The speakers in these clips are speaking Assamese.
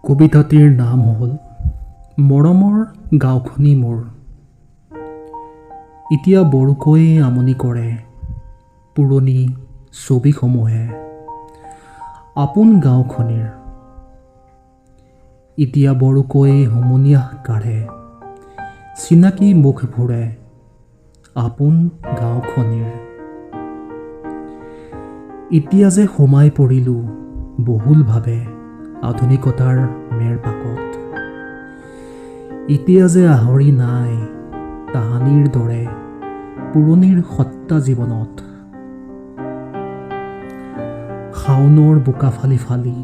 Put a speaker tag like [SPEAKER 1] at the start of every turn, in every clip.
[SPEAKER 1] কবিতাটিৰ নাম হ'ল মৰমৰ গাঁওখনি মোৰ। এতিয়া বৰকৈয়ে আমনি কৰে পুৰণি ছবিসমূহে আপোন গাঁওখনিৰ। এতিয়া বৰকৈয়ে হুমুনিয়াহ কাঢ়ে চিনাকি মুখবোৰে আপোন গাঁওখনিৰ। এতিয়া যে সোমাই পৰিলোঁ বহুলভাৱে আধুনিকতাৰ মেৰপাকত, এতিয়া যে আহৰি নাই তাহানিৰ দৰে পুৰণিৰ সত্তা জীৱনত। শাওনৰ বোকা ফালি ফালি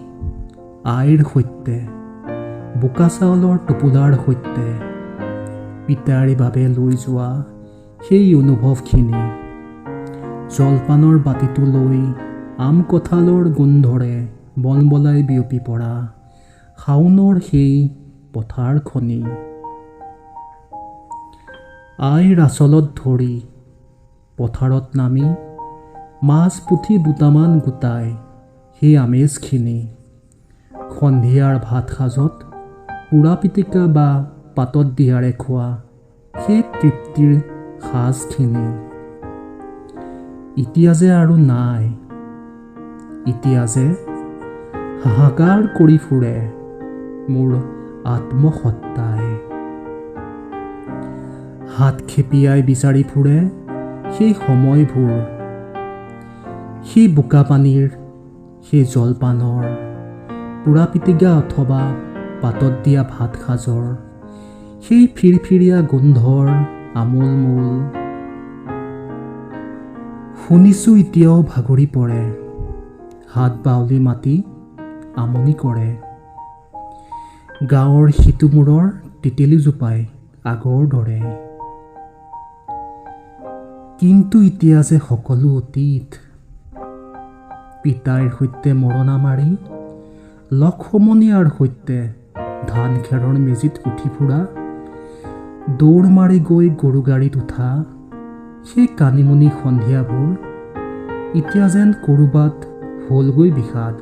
[SPEAKER 1] আইৰ সৈতে, বোকা চাউলৰ টোপোলাৰ সৈতে পিতাইৰ বাবে লৈ যোৱা সেই অনুভৱখিনি, জলপানৰ বাতিটো লৈ আম কঁঠালৰ গোন্ধৰে বনবলাই বিয়পি পৰা শাওনৰ সেই পথাৰখনি, আইৰ আঁচলত ধৰি পথাৰত নামি মাছ পুঠি দুটামান গোটাই সেই আমেজখিনি, সন্ধিয়াৰ ভাত সাজত পোৰা পিটিকা বা পাতত দিয়াৰে খোৱা সেই তৃপ্তিৰ সাজখিনি এতিয়া যে আৰু নাই। এতিয়া যে হাহাকাৰ কৰি ফুৰে মোৰ আত্মসত্তাই, হাত খেপিয়াই বিচাৰি ফুৰে সেই সময়বোৰ, সেই বোকা পানীৰ, সেই জলপানৰ, পোৰা পিটিকা অথবা পাতত দিয়া ভাত সাজৰ সেই ফিৰফিৰীয়া গোন্ধৰ আমোল মোল। শুনিছোঁ এতিয়াও ভাগৰি পৰে, হাত বাউলি মাতি আমনি কৰে গাঁৱৰ সিটো মূৰৰ তেতেলীজোপাই আগৰ দৰে। কিন্তু এতিয়া যে সকলো অতীত। পিতাইৰ সৈতে মৰণা মাৰি লগ সমনীয়াৰ সৈতে ধান খেৰৰ মেজিত উঠি ফুৰা, দৌৰ মাৰি গৈ গৰু গাড়ীত উঠা সেই কানিমুনি সন্ধিয়াবোৰ এতিয়া যেন ক'ৰবাত হ'লগৈ বিষাদ।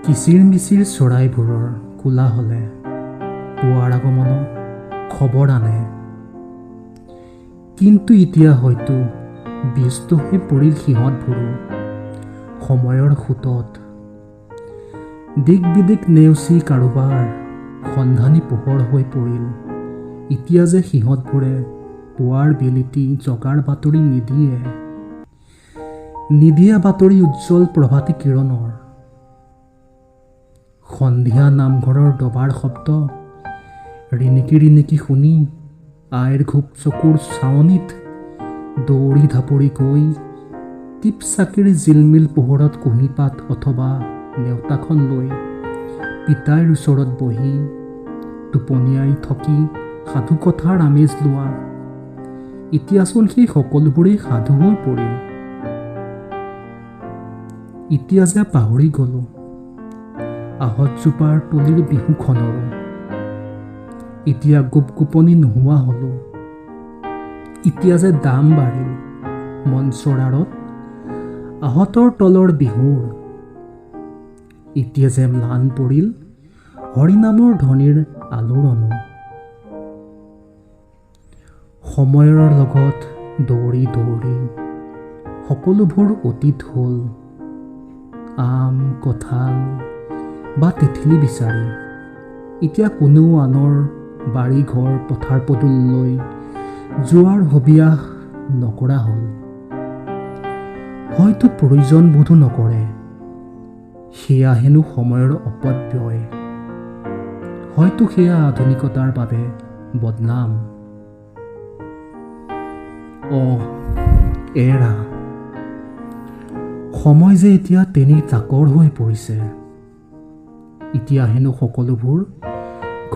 [SPEAKER 1] কিচিৰ মিচিৰ চৰাইবোৰৰ কোলাহলে পুৱাৰ আগমনৰ খবৰ আনে। কিন্তু এতিয়া হয়তো ব্যস্ত হৈ পৰিল সিহঁতবোৰো সময়ৰ সোঁতত, দিক বিদিক নেওচি কাৰোবাৰ সন্ধানী পোহৰ হৈ পৰিল। এতিয়া যে সিহঁতবোৰে পুৱাৰ বেলিটি জগাৰ বাতৰি নিদিয়ে, নিদিয়ে বাতৰি উজ্জ্বল প্ৰভাতী কিৰণৰ। সন্ধিয়া নামঘৰৰ ডবাৰ শব্দ ৰিণিকি ৰিণিকি শুনি আইৰ ঘোপ চকুৰ চাৱনিত দৌৰি ঢাপৰি গৈ টিপ চাকিৰ জিলমিল পোহৰত কুঁহিপাত অথবা নেওতাখন লৈ পিতাইৰ ওচৰত বহি টোপনিয়াই থাকি সাধুকথাৰ আমেজ লোৱা, এতিয়াচোন সেই সকলোবোৰেই সাধু হৈ পৰিল। এতিয়া যে পাহৰি গ'লোঁ আহঁতজোপাৰ তলিৰ বিহুখনৰো, এতিয়া গোপগোপনি নোহোৱা হ'লোঁ। এতিয়া যে দাম বাঢ়িল মঞ্চৰ আঁৰত আহঁতৰ তলৰ বিহুৰ, এতিয়া যে ম্লান পৰিল হৰিনামৰ ধ্বনিৰ আলোড়নো। সময়ৰ লগত দৌৰি দৌৰি সকলোবোৰ অতীত হ'ল। আম কঁঠাল বা তেতেলী বিচাৰি এতিয়া কোনেও আনৰ বাৰী ঘৰ পথাৰ পদূলিলৈ যোৱাৰ হবিয়াস নকৰা হ'ল। হয়তো প্ৰয়োজনবোধো নকৰে, সেয়া হেনো সময়ৰ অপব্যয়, হয়তো সেয়া আধুনিকতাৰ বাবে বদনাম। অ' এৰা, সময় যে এতিয়া তেনেই তাকৰ হৈ পৰিছে। এতিয়া হেনো সকলোবোৰ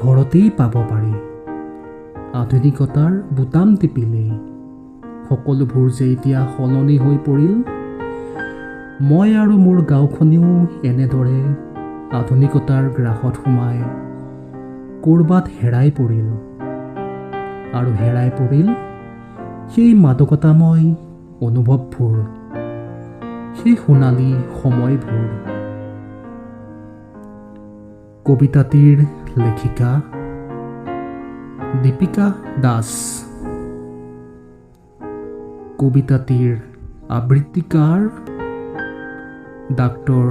[SPEAKER 1] ঘৰতেই পাব পাৰি, আধুনিকতাৰ বুটাম টিপিলেই সকলোবোৰ যে এতিয়া সলনি হৈ পৰিল। মই আৰু মোৰ গাঁওখনিও এনেদৰে আধুনিকতাৰ গ্ৰাসত সোমাই ক'ৰবাত হেৰাই পৰিল, আৰু হেৰাই পৰিল সেই মাদকতাময় অনুভৱবোৰ, সেই সোণালী সময়বোৰ। কবিতাটিৰ লেখিকা দীপিকা দাস, কবিতাটিৰ আবৃত্তিকাৰ ডাক্তৰ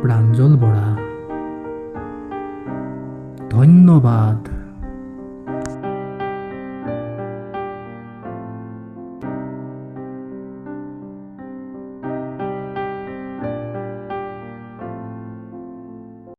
[SPEAKER 1] প্ৰাঞ্জল বৰা। ধন্যবাদ।